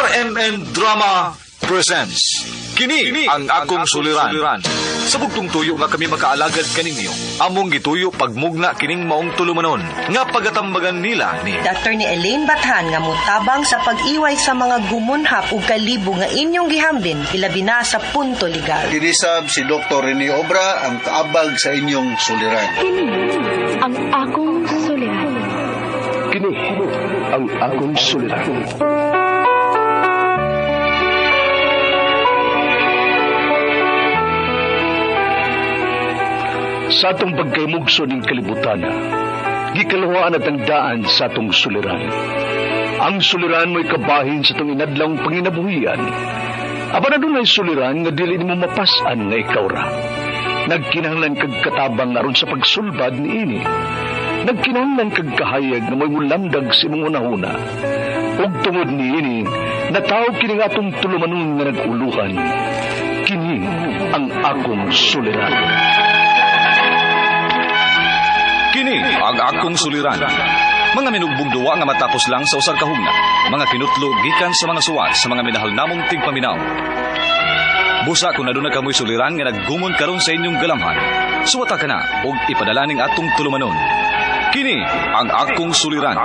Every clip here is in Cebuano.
RMN Drama presents Kini ang akong suliran. Sa bugtong tuyo nga kami makaalagad kaninyo, among gituyo pagmugna kining maong tulumanon nga pagatambagan nila ni Dr. ni Elaine Bathan nga mutabang sa pag-iway sa mga gumunhap ug kalibo nga inyong gihambin ilabi na sa punto legal. Dinisab si Dr. Rene Obra ang kaabag sa inyong suliran. Kini ang akong suliran. Kini ang akong suliran. Sa atong pagkaymugso ning kalibutan, gikaluhaan at ang daan sa atong suliran. Ang suliran mo'y kabahin sa atong inadlawng panginabuhian. Apan adunay suliran nga dili nimo mapas-an nga ikaw ra. Nagkinahanglan kag katabang aron sa pagsulbad niini. Nagkinahanglan kag kahayag nga mo'y mulamdag sa imong hunahuna. Ug tungod niini, nataw kini nga atong tulumanon nga nag-uluhan. Kini ang akong suliran. Kini ang akong suliran. Mga minugbong duwa nga matapos lang sa usag kahugna. Mga kinutlo gikan sa mga suwat sa mga minahal namong tigpaminaw. Busa kung aduna kamoy suliran nga naggumon karon sa inyong galamhan. Suwata ka na og ipadala ning atong tulumanon. Kini ang akong suliran.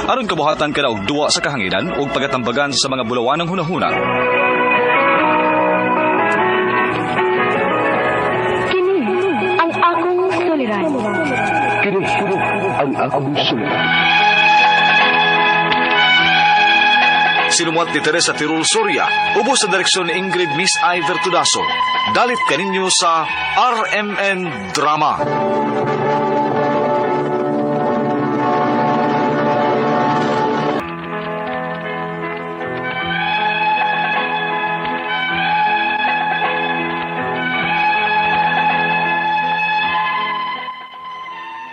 Aron kabuhatan ka na og duwa sa kahanginan ug pagatambagan sa mga bulawanang hunahuna. Kini ang akong suliran. Kini ang akong suliran. Sinumuat ni Teresa Tirul Soria, ubos sa direksyon ni Ingrid Miss I. Vertudaso. Dalit kaninyo sa RMN Drama.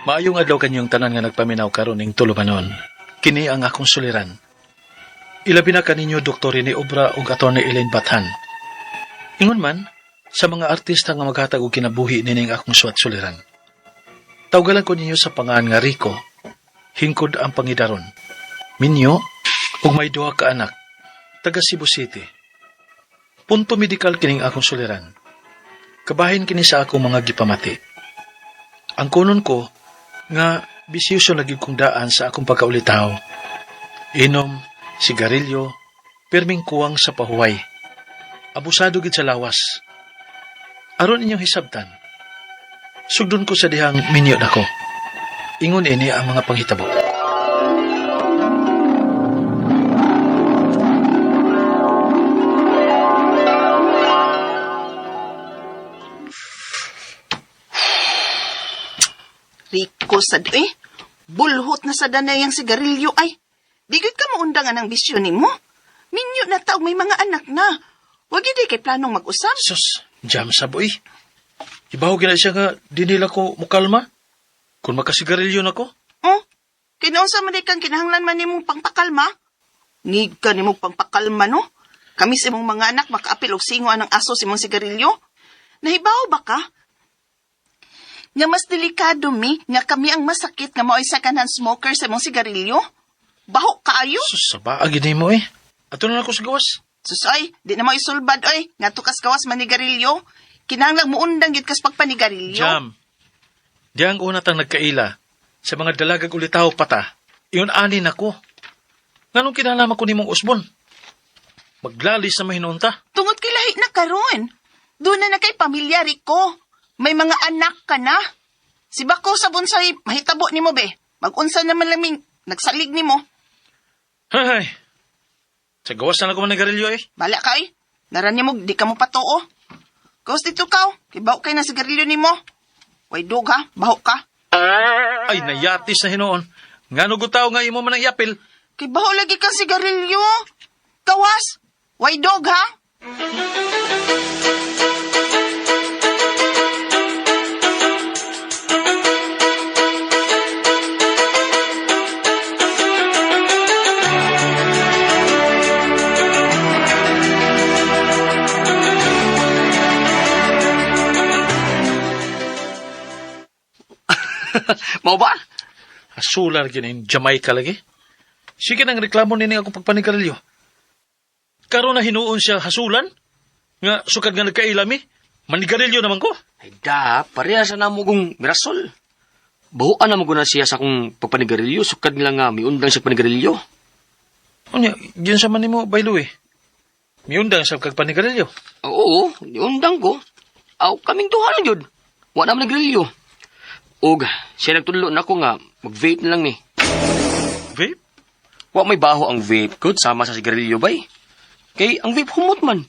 Maayong adlaw kanyong tanan nga nagpaminaw karon ning tulumanon. Kini ang akong suliran. Ilabi na kaninyo Dr. Rene Obra ug Attorney Elaine Bathan. Ingon man sa mga artista nga maghatag og kinabuhi nining akong suwat suliran. Tawgalan ko ninyo sa pangan nga Rico, hingkod ang pangidaron. Minyo ug may duha ka anak, taga Cebu City. Punto medikal kining akong suliran. Kabahin kini sa akong mga gipamati. Ang kunon ko nga bisyoso na gyud kong daan sa akong pagkaulitaw. Inom, sigarilyo, pirming kuwang sa pahuway. Abusado gid sa lawas. Aron inyong hisabtan. Sugdon ko sa dihang minyo nako. Ingon ini ang mga panghitabo. Rico sad eh. Bulhot na sa danay ang sigarilyo ay. Di gyud ka maundang ang bisyo nimo. Minyo na taog may mga anak na. Wag gyud kay planong mag-usab. Sus, jam sa boy. Ibaw gina siya nga di nila ko mukalma. Kung makasigarilyo nako. Oh, kinaunsa man di kang kinahanglan man nimong pangpakalma? Ngig ka nimong pangpakalma no? Kami sa imong mga anak makaapil og singo anang aso sa imong sigarilyo. Nahibaw ba ka? Nga mas delikado mi, nga kami ang masakit nga mao'y second-hand smoker sa imong sigarilyo. Baho kaayo. Sus, sa baag gini mo eh. Ato na lang ko sa gawas. Sus ay, di na mo isulbad oy, nga tukas kawas manigarilyo. Kinahanglan muundang gyud kas pagpanigarilyo. Jam. Diyang una tang nagkaila sa mga dalagag ulitaw pata. Iyon ani nako. Nganong kinalaman ko nimong usbon? Maglalis na mahinunta. Tungod kay lahi na karon. Doon na na kay pamilya Rico. May mga anak ka na. Si Bako sa bonsai, mahitabo nimo be. Magunsa naman laming nagsalig nimo. Hay. Sa gawas na lang ko manigarilyo eh. Bala ka eh. Naran nimo di ka mo patuo. Kaos dito kaw, kay baho kay na sigarilyo nimo. Way dog ha, baho ka. Ay, nayatis na hinuon. Ngano gutaw nga imo man ang iapil. Kay baho lagi kang sigarilyo. Kawas, way dog ha. Mao ba? Asular gini Jamaica lagi. Sige nang reklamo nini akong pagpanigarilyo. Karon na hinuon siya hasulan? Nga sukad nga nagkailami? Manigarilyo naman ko. Ay da, pareha sa namo kong mirasol. Bahuan na mo na siya sa akong pagpanigarilyo, sukad nila nga miundang siya panigarilyo. Unya, yun sa man nimo, Baylo eh. Miundang sa kag panigarilyo. Oo, niundang ko. Aw, kaming duha lang yun. Wa naman nagrilyo. Og, siya nagtudlo na ako nga, mag-vape na lang ni. Vape? Wa may baho ang vape, good, sama sa sigarilyo bay. Kay, ang vape humot man.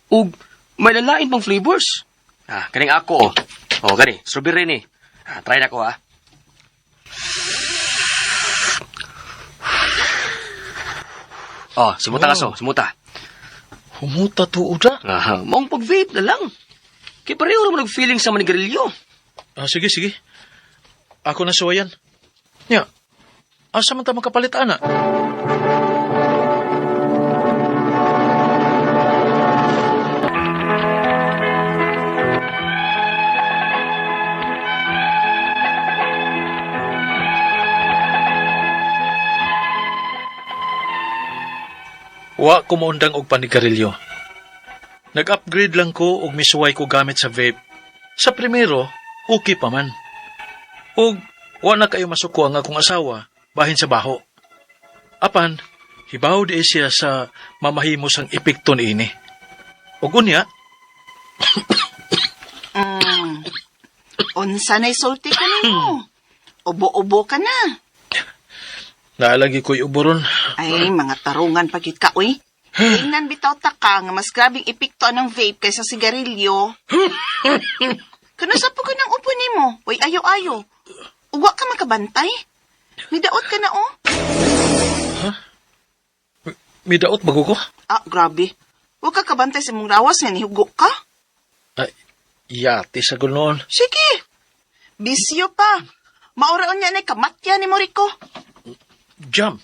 Og, may lalain pang flavors. Ah, kaning ako, oh. Oh, gani, strawberry ni. Ah, try na ko, ah. Oh, simuta ka so, simuta. Humuta tuod ah. Aha, maong pag-vape na lang. Kay pareho naman nag-feeling sa manigarilyo. Ah, sige, sige. Ako na suwayan. Nya, asa man ta makapalit, ana? Wa ko moundang og panigarilyo. Nag-upgrade lang ko og misuway ko gamit sa vape. Sa primero, okay pa man. Og wa na kayo masuko ang akong asawa bahin sa baho. Apan, hibaw di siya sa mamahimos ang epekto niini. Og unya, Unsa na'y sulti ko nimo? Ubo-ubo ka na. naalagi ko'y uboron. Ay, mga tarungan pagit ka, uy. Tingnan bitaw ta ka nga mas grabing epekto anang vape kaysa sigarilyo. Kano sa po ng upo nimo? Uy, ayo-ayo. Uwa ka makabantay? Midaot ka na, oh. Midaot bago ko? Ah, grabe. Huwag ka kabantay sa mong rawas nga nihugo ka. Ay, yati sa noon. Sige. Bisyo pa. Mauraon niya na kamatya ni Moriko. Jump!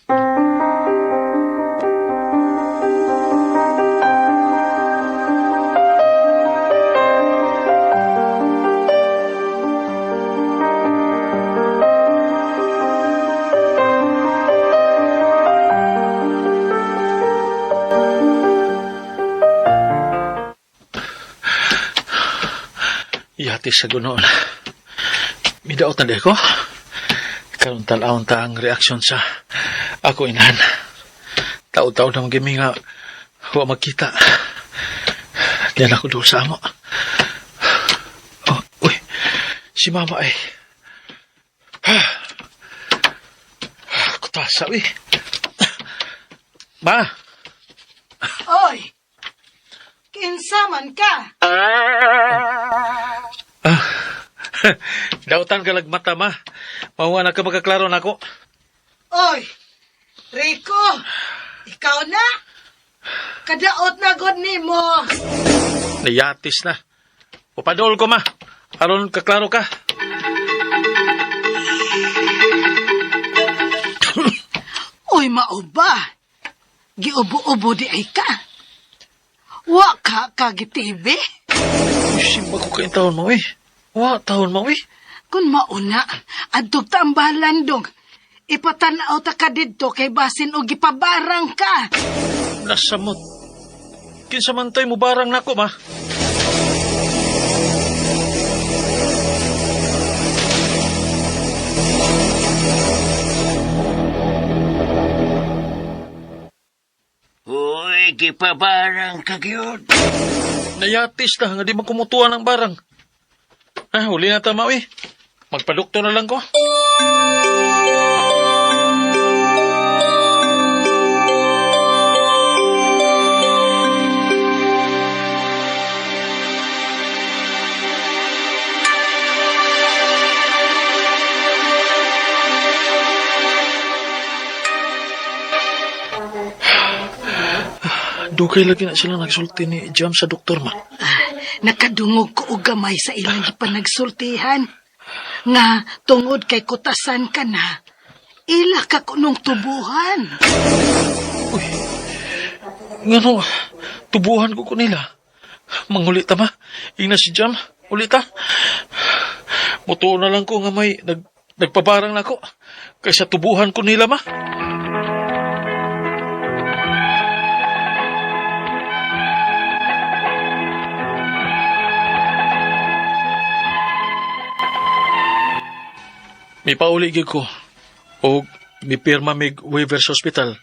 Yati sa gunoon. Midaot na di ko. Karon tan-awon ta ang reaksyon sa ako inahan. Tao-tao na magimi nga wa magkita. Diyan ako doon sa amo. Oh, uy, si mama ay. Kutasa, uy. Ma, Oy! Kinsa man ka? dautan ka lagmata, ma. Mahuwa na ka magkaklaro na ako. Oy! Rico! Ikaw na? Kadaot na god nimo. Nayatis na. Upadol ko, ma. Aron kaklaro ka. Oy, mao ba? Giubo-ubo di ay ka. Wa ka kagitibi? Uy, simba ko kayong taon mo, eh. Wa, taon mo, eh. Kung mauna, adtog ta ang balandong. Ipatanaw ta ka didto kay basin og gipabarang ka. Nasamot. Kinsa man to'y mubarang nako, ma. Uy, gipabarang ka gyud. Nayatis na, nga di man kumutuan ang barang. Ah, huli na tama, eh. Magpadukto na lang ko. Dugay lagi na sila nagsulti ni Jam sa doktor, ma. Nakadungog ko og gamay sa ilang gipanagsultihan. Nga tungod kay kutasan ka na, ila ka kunong tubuhan. Ngano, tubuhan ko ko nila. Manguli ta ma. Ingna si Jam, uli ta. Mutuo na lang ko nga may nagpabarang na ko. Kaysa tubuhan ko nila ma. Mipauli gyud ko og mipirma mig waiver sa ospital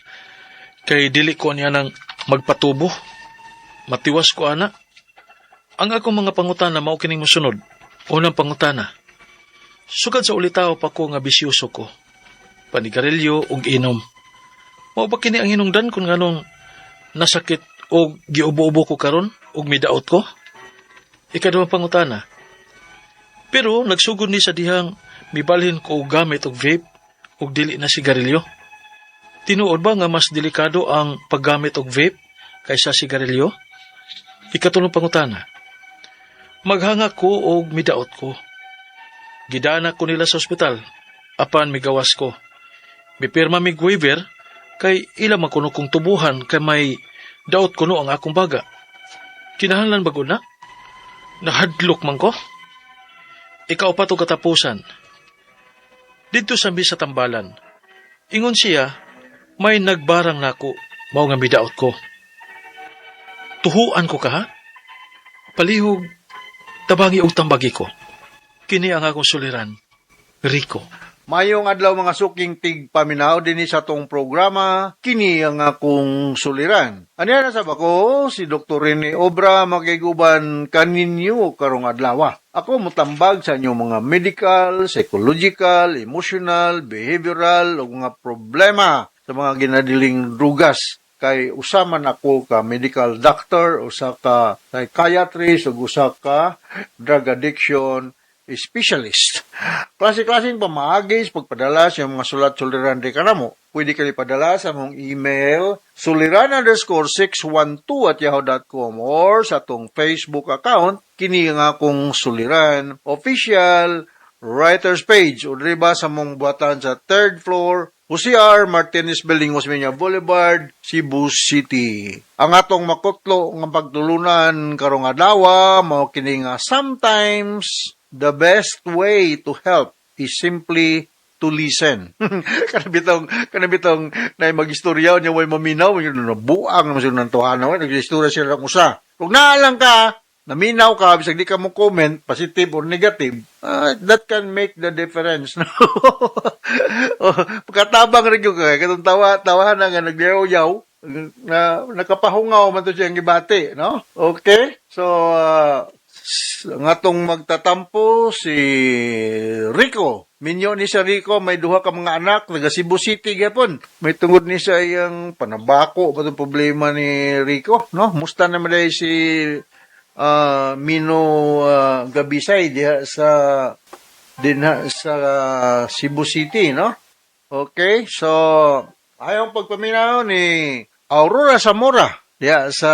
kay dili ko niya nang magpatubo. Matiwas ko ana. Ang akong mga pangutana mao kining mosunod. Unang pangutana. Sukad sa ulitawo pa ko nga bisyoso ko. Panigarilyo ug inom. Mao ba kini ang hinungdan kung nganong nasakit og giubo-ubo ko karon ug midaot ko? Ikaduhang pangutana. Pero nagsugod ni sa dihang mibalhin ko og gamit og vape ug dili na sigarilyo. Tinuod ba nga mas delikado ang paggamit og vape kaysa sigarilyo? Ikatulong pangutana. Maghanga ko og midaot ko. Gidana ko nila sa ospital apan migawas ko. Mipirma mig waiver kay ila man kuno kong tubuhan kay may daot kuno ang akong baga. Kinahanglan ba gud na? Nahadlok man ko. Ikaupat og katapusan. Didto sa mi sa tambalan. Ingon siya, may nagbarang nako, mao nga midaot ko. Tuhuan ko ka ha? Palihog, tabangi og tambagi ko. Kini ang akong suliran, Rico. Mayong adlaw, mga suking tigpaminaw, dinhi sa atong programa, kini ang akong suliran. Aniya na sa bako, si Dr. Rene Obra makiguban kaninyo karong adlaw. Ako mutambag sa inyong mga medical, psychological, emotional, behavioral ug mga problema sa mga ginadiling drugas kay usa man ako ka medical doctor, usa ka psychiatrist ug usa ka drug addiction specialist. Klase-klaseng pamaagi sa pagpadala sa mga sulat suliran di kanamo. Pwede kayo padala sa among email suliran_612@yahoo.com or sa atong Facebook account, kini nga akong suliran official writers page, o diri ba sa among buhatan sa third floor, Jose R. Martinez Building, Osmeña Boulevard, Cebu City. Ang atong makutlo nga pagtulunan karong adlaw mao kini nga sometimes the best way to help is simply to listen. Kana bitong na magistorya niya way maminaw, yun nabuang naman sila ng tuhana, nag-istorya sila ng usa. Kung naalang ka, naminaw ka, bisag di ka mo comment, positive or negative, that can make the difference. No? Oh, pagkatabang rin yun kay katong tawa, tawahan na nga nagyaw-yaw, na nakapahungaw man to siyang gibati, no? Okay? So, ang atong magtatampo si Rico. Minyo ni si Rico, may duha ka mga anak, taga Cebu City gyapon. May tungod ni sa iyang panabako ba itong problema ni Rico, no? Musta naman dahil si Mino Gabisay diha sa dinha sa Cebu City, no? Okay, so ayaw pagpaminaw ni Aurora Zamora diha sa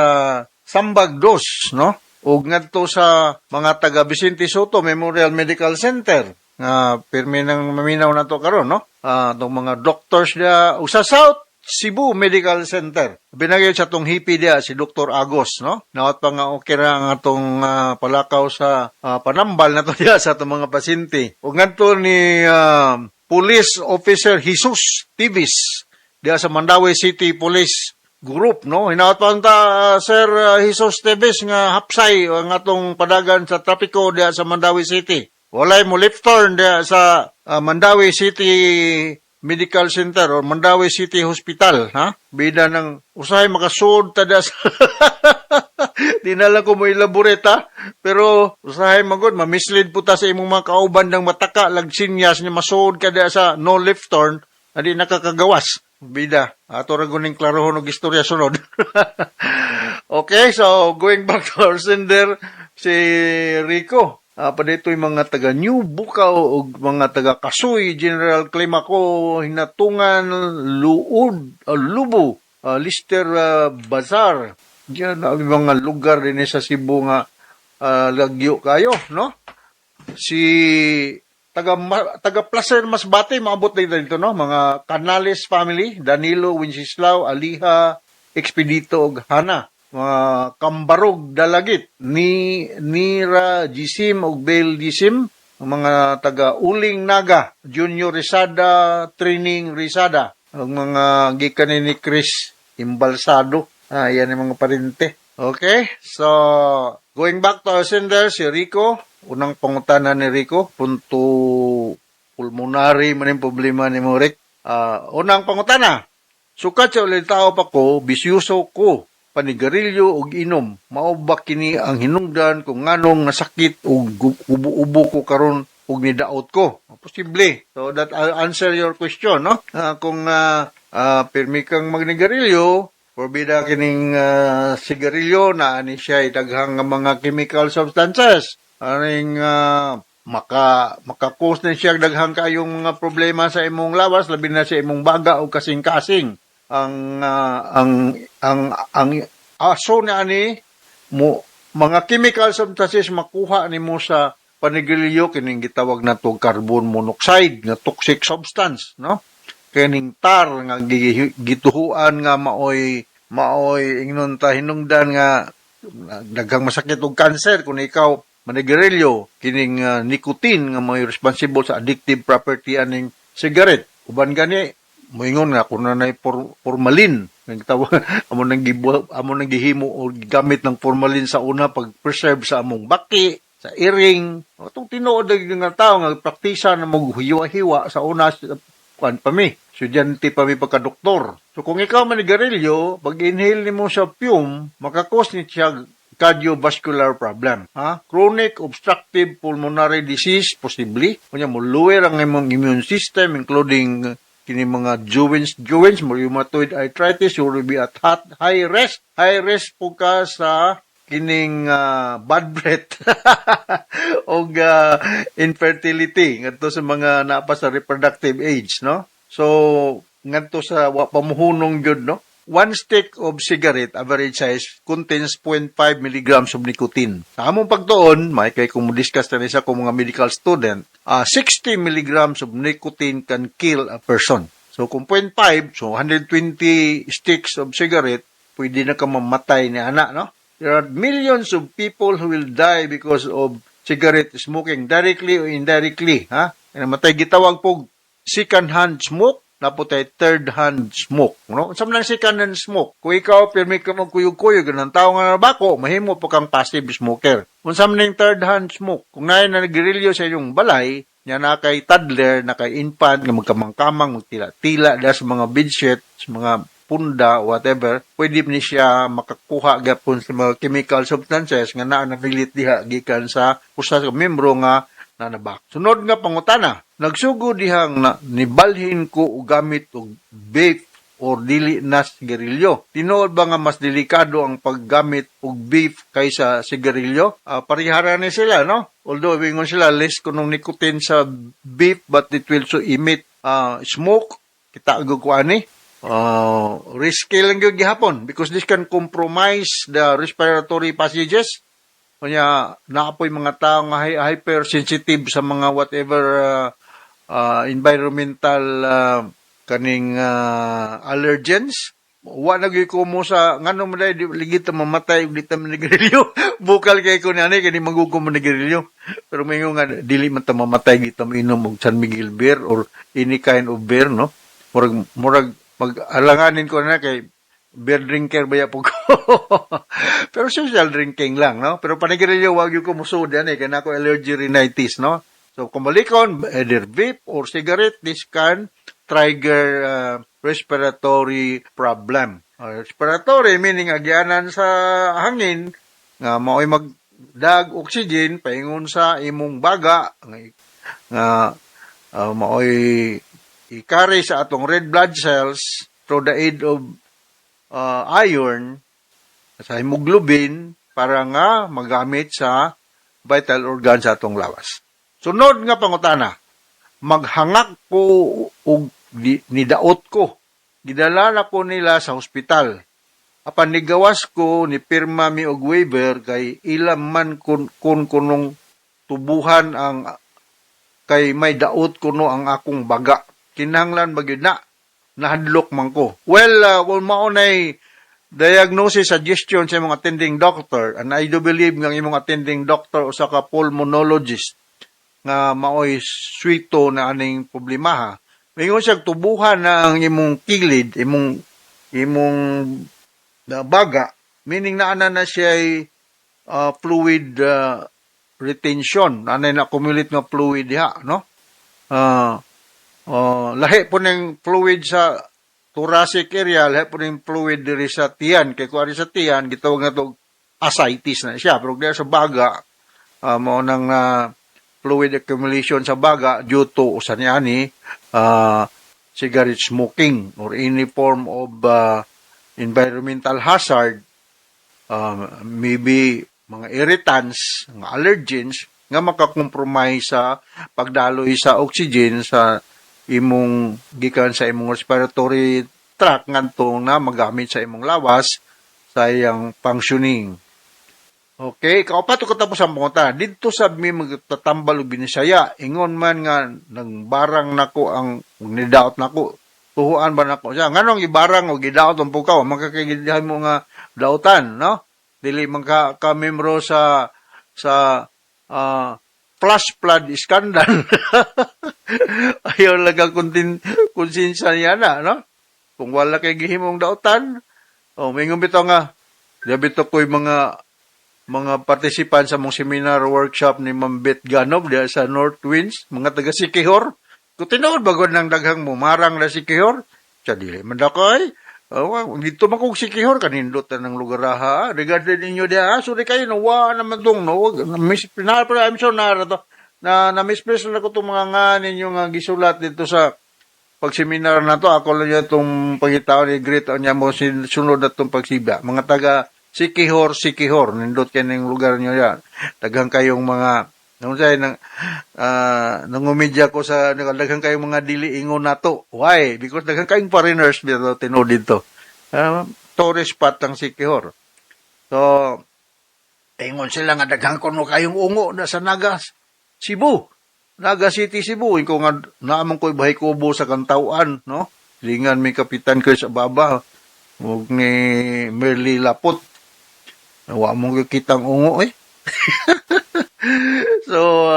Sambag Dos, no? Ug ngadto sa mga taga Vicente Sotto Memorial Medical Center nga pirmi nang maminaw nato karon, no? Atong mga doctors diha ug sa South Cebu Medical Center. Binagay sa atong hipi diha si Dr. Agos, no? Nawat pa nga okay ra ang atong palakaw sa panambal nato diha sa atong mga pasyente. Ug ngadto ni Police Officer Jesus Tivis diha sa Mandaue City Police Group, no? Hinawat pa ta, Sir Jesus Tivis, nga hapsay ang atong padagan sa trapiko diha sa Mandaue City. Walay mo left turn diha sa Mandaue City Medical Center or Mandaue City Hospital, ha? Bida ng usahay makasud ta diha sa. Di na lang ko mo elaborate, ha? Pero usahay magod ma-mislead po ta sa imong mga kauban ng mataka lag sinyas ni masuod ka diha sa no left turn na di nakakagawas. Bida, ato ra guning klarohon og istorya sunod. Okay, so going back to our sender, si Rico. Pa dito yung mga taga New Bukaw ug mga taga Kasuy, General Climaco, Hinatungan, Luud, Lubo, Lister Bazar. Diyan ang mga lugar din sa Cebu nga lagyo kayo, no? Si taga Placer Masbate maabot din dito, no? Mga Canales family, Danilo, Wenceslao, Aliha, Expedito ug Hana. Mga Kambarog Dalagit ni Nira Gisim ug Bel Gisim, ang mga taga Uling Naga, Junior Risada, Training Risada, ang mga gikan ni Chris Imbalsado. Yan ang mga parente. Okay, so going back to our sender, si Rico, unang pangutana ni Rico, punto Pulmonary man yung problema ni mo, Rick. Unang pangutana. Sukad sa ulitawo pa ko, bisyuso ko, panigarilyo og inom. Mao ba kini ang hinungdan kung nganong nasakit og ubo-ubo ko karon ug nidaot ko? Posible. So that I'll answer your question, no? Kung pirmi kang magnigarilyo, porbida kining sigarilyo na ani siya daghang nga mga chemical substances. Aning maka-cause na siya daghang kayong mga problema sa imong lawas, labi na sa imong baga o kasing-kasing. Ang aso na ani mo mga chemical substances makuha nimo sa panigarilyo, kining gitawag nato carbon monoxide nga toxic substance, no? Kining tar nga gituhuan nga maoy ingnon ta hinungdan nga daghang masakit og cancer kung ikaw manigarilyo, kining nicotine nga may responsible sa addictive property aning cigarette. Uban gani moingon nga kung nanay formalin nang tawag amo nang gihimo o gigamit ng formalin sa una pag preserve sa among baki, sa iring. Atong tinuod nga tao nga praktisa na mo hiwa-hiwa sa una, kuan pa mi, estudyante pa mi pagka doktor. So kung ikaw manigarilyo, pag inhale nimo sa fume, maka-cause ni siya cardiovascular problem, ha? Chronic obstructive pulmonary disease, possibly. Kunya mo lower ang imong immune system, including kini mga joints, rheumatoid arthritis, you will be at high risk. High risk po ka sa kining bad breath og infertility ngadto sa mga naa pa sa reproductive age, no? So ngadto sa wa pa muhunong gyud, no? One stick of cigarette, average size, contains 0.5 milligrams of nicotine. Sa among pagtuon, may kay kung mo-discuss na ni sa akong mga medical student, 60 milligrams of nicotine can kill a person. So kung 0.5, so 120 sticks of cigarette, pwede na ka mamatay ni ana, no? There are millions of people who will die because of cigarette smoking, directly or indirectly, ha? Namatay gitawag po second hand smoke, naputay third hand smoke, no? Unsa man ang second hand smoke? Kung ikaw pirmi ka magkuyog-kuyog ng tao nga nabako, mahimo po kang passive smoker. Unsa man ang third hand smoke? Kung naay na nagrilyo sa inyong balay, nya na kay toddler, na kay infant nga magkamang-kamang, magtila-tila da sa mga bedsheet, sa mga punda, whatever, pwede ni siya makakuha gapon sa mga chemical substances nga naa napilit diha gikan sa usa ka membro nga nanabak. Sunod nga pangutana, nagsugod dihang na, nibalhin ko og gamit og vape or dili na sigarilyo. Tinuod ba nga mas delikado ang paggamit og vape kaysa sigarilyo? Parehara ni sila, no? Although, ingon sila, less kunong nicotine sa vape, but it will so emit smoke. Kita ko ani. Risky lang gyud gihapon because this can compromise the respiratory passages. Kunya naapoy mga tao nga hypersensitive sa mga whatever environmental kaning allergens. Wa na gyud ko mo sa ngano man dai ligit ta mamatay ug di ta manigarilyo. Bukal kay ko niani kani manggug ko manigarilyo. Pero maingon nga dili man ta mamatay di ta mainom og San Miguel beer or any kind of beer, no? Murag mag-alanganin ko na kay beer drinker ba po ko. Pero social drinking lang, no? Pero panigarilyo, wag gyud ko musud yan eh, kaya na ako allergy rhinitis, no? So, kung balikon, either vape or cigarette, this can trigger respiratory problem. Respiratory, meaning agyanan sa hangin, nga mao'y magdag oxygen, paingon sa imong baga, nga mao'y i-carry sa atong red blood cells through the aid of iron sa hemoglobin para nga magamit sa vital organ sa atong lawas. Sunod nga pangutana, maghangak ko og nidaot ko. Gidala na ko nila sa ospital. Apan nigawas ko, ni pirma mi og waiver kay ilam man kun kunong tubuhan ang kay may daot kuno ang akong baga. Kinahanglan ba gyud na? Nahadlok man ko. Well, kung mao nay diagnosis suggestion sa imong attending doctor, and I do believe nga ang imong attending doctor usa ka pulmonologist nga maoy swito na aning problemaha. Mingon siya tubuhan na ang imong kilid, imong na baga, meaning na ana na siya fluid retention, ana na accumulate nga fluid diha, no? Lahi po ning fluid sa thoracic area, lahi po ning fluid diri sa tiyan. Kay kung ari sa tiyan, gitawag na to ascites na siya. Pero diya sa baga, mao nang fluid accumulation sa baga due to usa niani cigarette smoking or any form of environmental hazard, maybe mga irritants, mga allergens nga makakompromise sa pagdaloy sa oxygen sa imong gikan sa imong respiratory tract ngadto na magamit sa imong lawas sa iyang functioning. Okay, kaupat ko tapos ang pangutana. Didto sab mi magtatambal og Binisaya. Ingon man nga nangbarang nako ang nidaot nako. Tuhuan ba nako siya? Nganong ibarang o gidaot ang pukaw? Makakagidihan mo nga dautan, no? Dili man ka membro sa flash flood scandal. Ayaw lang ang konsensya niya na, no? Kung wala kay gihimong dautan, oh, mingon bitaw nga, bitaw ko'y mga participant sa mong seminar workshop ni Ma'am Beth Ganob diya sa North Winds, mga taga Siquijor. Kung tinuod bagod ng daghang mumarang na Siquijor, siya dili man dakoy. Oh, dito man kong Siquijor, kanindot na ng lugar ha. Regarding ninyo diya, sorry kayo, no, wa naman tong, no, miss, pinal, I'm sure na, to, na, na misplace na ko itong mga nga ninyo nga gisulat dito sa pag-seminar na to. Ako lang yung itong pagitaon ni Great niya mo sunod na itong pagsiba. Mga taga Siquijor, Siquijor, nindot kayo ng lugar nyo yan. Daghang kayong mga, nung say, nang, nangumidya ko sa, daghang kayong mga dili ingon nato. Why? Because daghang kayong foreigners dito, tinuod dito. Tourist spot ang Siquijor. So, ingon sila nga daghang kuno kayong ungo na sa Naga, Cebu. Naga City, Cebu. Ikaw nga, naamang ko'y bahay kubo sa Kantawan, no? Lingan may kapitan ko sa baba. Huwag ni Merly Lapot. Wa mong kitang ungo eh. So,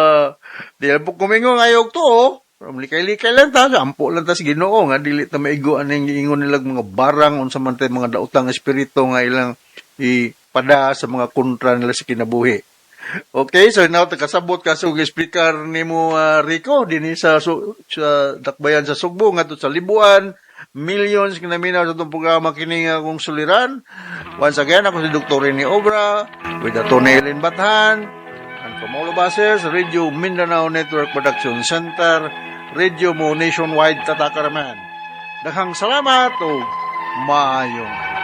di po kumingo ngayog to, oh. Pero likay-likay lang ta, ampo lang ta sa Ginoo nga dili ta maigo aning giingon nilag mga barang unsa man tay mga daotang espiritu nga ilang ipada sa mga kontra nila sa kinabuhi. Okay, so now kasabot ka sa speaker nimo, Rico, dinhi sa Dakbayan sa Sugbo ngadto sa Libuan, millions nga naminaw sa atong programa kini nga akong suliran. Once again, ako si Dr. Rene Obra with Atty. Ellen Bathan and from all of us here sa Radio Mindanao Network Production Center, Radio mo nationwide tatakaraman. Daghang salamat o maayong